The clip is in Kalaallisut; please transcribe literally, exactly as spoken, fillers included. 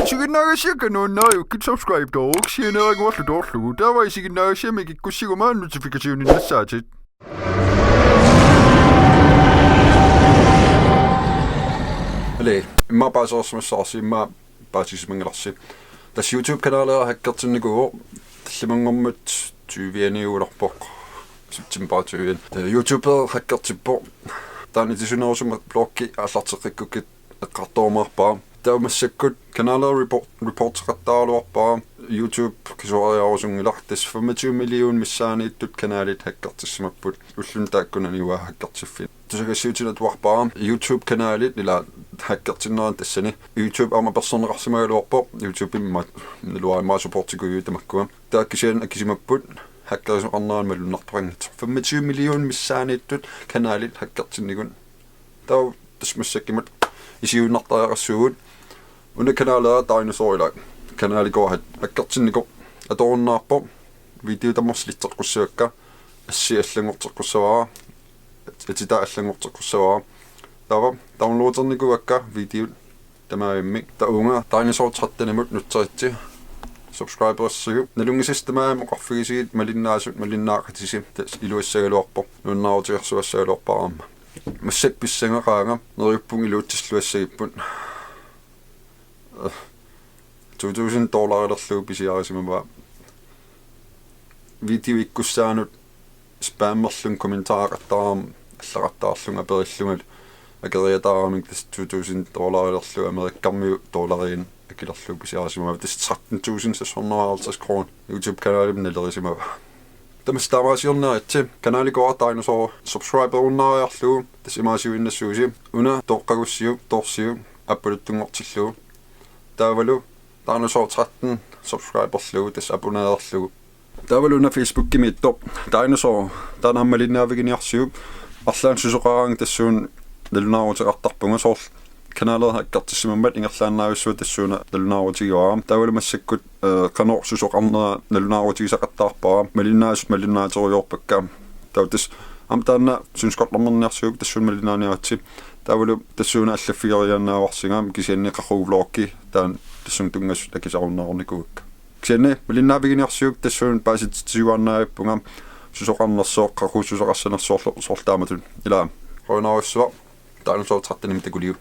Isiginnaagassiakka nuannariukkit subscribe-toruk sianeeraguarlu toorlugu. Taava isiginnaagassiami kikkussiguma notification-innassaatit. Eli, immaqa paasereersimassavarsi, immaqa paasisimanngilarsi. Tassa YouTube-kanalera hackertinnikuuvoq, tallimanngormat tyve-ani ulerpoq, september tyve. Eh, YouTube hackertippoq. Taanna itisunerusumik bloggi aallarteqqikkukkit eqqartorumaarpara. Taava massakkut kanalera report-, reporteqattaaraluarpara. YouTube qisuariarusunngilaq, tassa femogtyve million missaaniittut kanalit hackertissimapput ulluni taakkunani uanga hackertiffiini. Tusagassiuutinut atuarpara YouTube-kanalit ila hackertinneranni tassani. YouTube aamma personeqarsimagaluarpoq. YouTube immaqa naluara, immaqa supportikujuit tamakkua. Taava kisianni akisimapput hackerisoqarnerani malunnartoqanngitsoq. Femogtyve million missaaniittut kanalit hackertinnikut. Taava tassa massakkut isigiinnartariaqassuugut. Una kanalera Dinosaur ila. Kanali Kohat hackertinnikoq atorunnaarpoq. Videot tammarsuaq slitteqqussavakka. Assi allanngorteqqussavara. Atitaa allanngorteqqussavara. Taava downloadernikuuakka videot tamaavimmik. Taava uunga Dinosaur tretten-imut nutseritsi. Subscribersiuk. Nalunngisasi tamarmik oqarfigisigit malinnaasut malinnaaqatisi. Tassa iluassagaluarpoq. Nuannaarutigersuassagaluarpara aamma. Massakkut pissangaqaanga, neriuppunga iluatsilluassagipput. Eh, to tusind dollarilerlugu pisiarisimavara. Video ikkussaanut spammerlunga kommentaraqattaarama allaqattaarlunga aperillungalu akeriataaramik, tassa to tusind dollarilerlugu Amerikkarmiut dollariinik akilerlugu pisiarisimavara. Tassa tretten tusind seks hundrede og halvtreds kroner YouTube-kanalimi nalerisimavara. Tamassi taamaasiorniaritsi, kanali Kohat Dinosaur subscriberunnaariarlugu, tassa imaasiuinnassuusi, una toqqagussiuk, toorsiuk, appaluttunngortillugu. Taavalu Dinosaur tretten subscriberlugu, tassa abonnererlugu. Taavalu una Facebookimiittoq Dinosaur, taanna aamma malinnaaviginiarsiuk, arlaannik susoqaraangat tassuuna nalunaaruteqartarpunga, soorlu kanalera hackertissimammat ingerlaannavissua tassuuna nalunaarutigaara. Taavalu massakkut, eh, qanoq susoqarnera nalunaarutigisaqattaarpara. Malinnaasut malinnaaterujoorpakka. Taava tassa aamma taanna synskotlernerniarsiuk tassuuna malinnaaniaritsi. Taavalu tassuuna allaffigeriaannaavarsinga, kisianni qaqugu vloggi taanna tassunga tunngasut akisarunnaarnikuuakka. Kisianni malinnaaviginiarsiuk tassuuna paasititsisuaannavippunga susoqarnersoq, qaqugu susoqassanersoorlu, soorlu taamatut. Ila, qujanarsuaq, Dinosaur tretten-imik takuliuk.